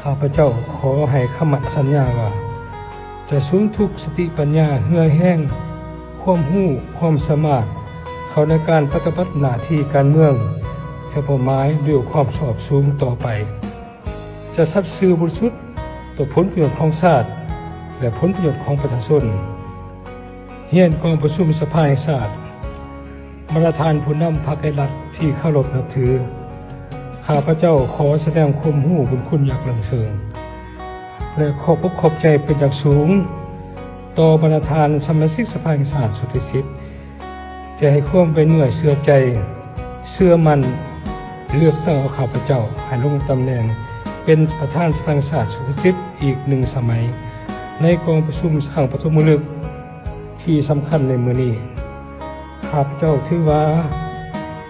ຂ້າພະເຈົ້າຂໍໃຫ້ຄຳໝັ້ນສັນຍາວ່າ ຈະສຸມທຸກສະຕິປັນຍາ, ເຫື່ອແຮງ, ຄວາມຮູ້, ຄວາມສາມາດ ເຂົ້າໃນການປະຕິບັດໜ້າທີ່ການເມືອງ ແລະ ເປົ້າໝາຍດ້ວຍຄວາມຊອບສູງຕໍ່ໄປ. ຈະສັດຊື່ບໍລິສຸດຕໍ່ຜົນປະໂຫຍດຂອງຊາດ ແລະ ຜົນປະໂຫຍດຂອງປະຊາຊົນ. ຮຽນກອງປະຊຸມສະພາແຫ່ງຊາດ, ບັນດາທ່ານຜູ້ນຳພັກ ແລະ ລັດທີ່ເຄົາລົບນັບຖື, ຂ້າພະເຈົ້າຂໍສະແດງຄວາມຮູ້ບຸນຄຸນຢ່າງເລິງເຊິ່ງ ແລະ ຂອບອົກຂອບໃຈເປັນຢ່າງສູງຕໍ່ບັນດາທ່ານສະມາຊິກສະພາແຫ່ງຊາດຊຸດທີສິບ ທີ່ໃຫ້ຄວາມໄວ້ເນື້ອເຊື່ອໃຈ, ເຊື່ອໝັ້ນ, ເລືອກຕັ້ງເອົາຂ້າພະເຈົ້າໃຫ້ລົງຕຳແໜ່ງເປັນປະທານສະພາແຫ່ງຊາດຊຸດທີສິບອີກໜຶ່ງສະໄໝ ໃນກອງປະຊຸມຄັ້ງປະຖົມມະລຶກທີ່ສຳຄັນໃນມື້ນີ້. ຂ້າພະເຈົ້າຖືວ່າ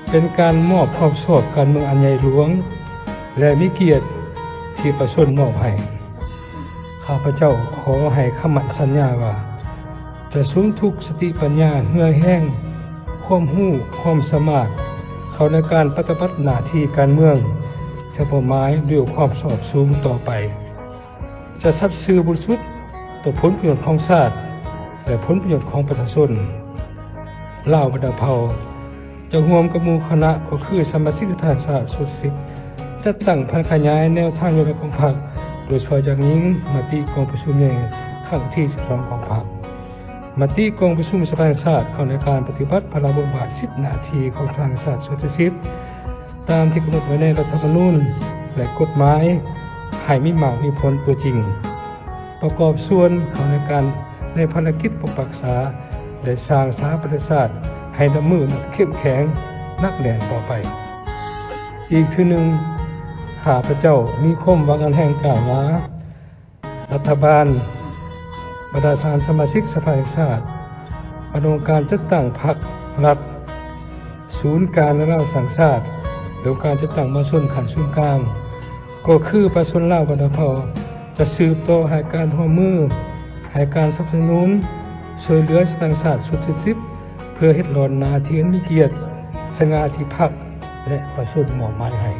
ເປັນການມອບຄວາມຊອບການເມືອງອັນໃຫຍ່ຫຼວງ ແລະ ມີກຽດທີ່ປະຊາຊົນມອບໃຫ້. ຂ້າພະເຈົ້າຂໍໃຫ້ຄຳໝັ້ນສັນຍາວ່າ ຈະສຸມທຸກສະຕິປັນຍາ, ເຫື່ອແຮງ, ຄວາມຮູ້, ຄວາມສາມາດ ເຂົ້າໃນການປະຕິບັດໜ້າທີ່ການເມືອງ ແລະ ເປົ້າໝາຍດ້ວຍຄວາມຊອບສູງຕໍ່ໄປ. ຈະສັດຊື່ບໍລິສຸດຕໍ່ຜົນປະໂຫຍດຂອງຊາດ ແລະ ຜົນປະໂຫຍດຂອງປະຊາຊົນ. ລາວບັນດາເຜົ່າຈະຮ່ວມກັບໝູ່ຄະນະ ກໍຄືສະມາຊິກສະພາແຫ່ງຊາດຊຸດທີສິບ ຈັດຕັ້ງຜັນຂະຫຍາຍແນວທາງນະໂຍບາຍຂອງພັກ, ໂດຍສະເພາະຢ່າງຍິ່ງມະຕິກອງປະຊຸມໃຫຍ່ຄັ້ງທີສິບສອງຂອງພັກ, ມະຕິກອງປະຊຸມສະພາແຫ່ງຊາດເຂົ້າໃນການປະຕິບັດພາລະບົດບາດສິດໜ້າທີ່ຂອງສະພາແຫ່ງຊາດຊຸດທີສິບ ຕາມທີ່ກຳນົດໄວ້ໃນລັດຖະທຳມະນູນ ແລະ ກົດໝາຍ ໃຫ້ມີໝາກມີຜົນຕົວຈິງ, ປະກອບສ່ວນເຂົ້າໃນການ ໃນພາລະກິດປົກປັກສາ ແລະ ສ້າງສາປະເທດຊາດໃຫ້ນັບມື້ນັບເຂັ້ມແຂງໜັກແໜ້ນຕໍ່ໄປ. ອີກເທື່ອໜຶ່ງ, ຂ້າພະເຈົ້າມີຄວາມຫວັງອັນແຮງກ້າວ່າ ລັດຖະບານ, ບັນດາທ່ານສະມາຊິກສະພາແຫ່ງຊາດ, ບັນດາອົງການຈັດຕັ້ງພັກລັດ, ສູນກາງລາວສ້າງຊາດ ແລະ ອົງການຈັດຕັ້ງມະວາຊົນຂັ້ນສູນກາງ ກໍຄືປະຊາຊົນລາວບັນດາເຜົ່າ ຈະສືບຕໍ່ໃຫ້ການຮ່ວມມື, ໃຫ້ການສະໜັບສະໜູນ, ຊ່ວຍເຫຼືອສະພາແຫ່ງຊາດຊຸດທີສິບ ເພື່ອເຮັດຫຼອນໜ້າທີ່ອັນມີກຽດ, ສະຫງ່າທີ່ພັກ ແລະ ປະຊາຊົນມອບໝາຍໃຫ້.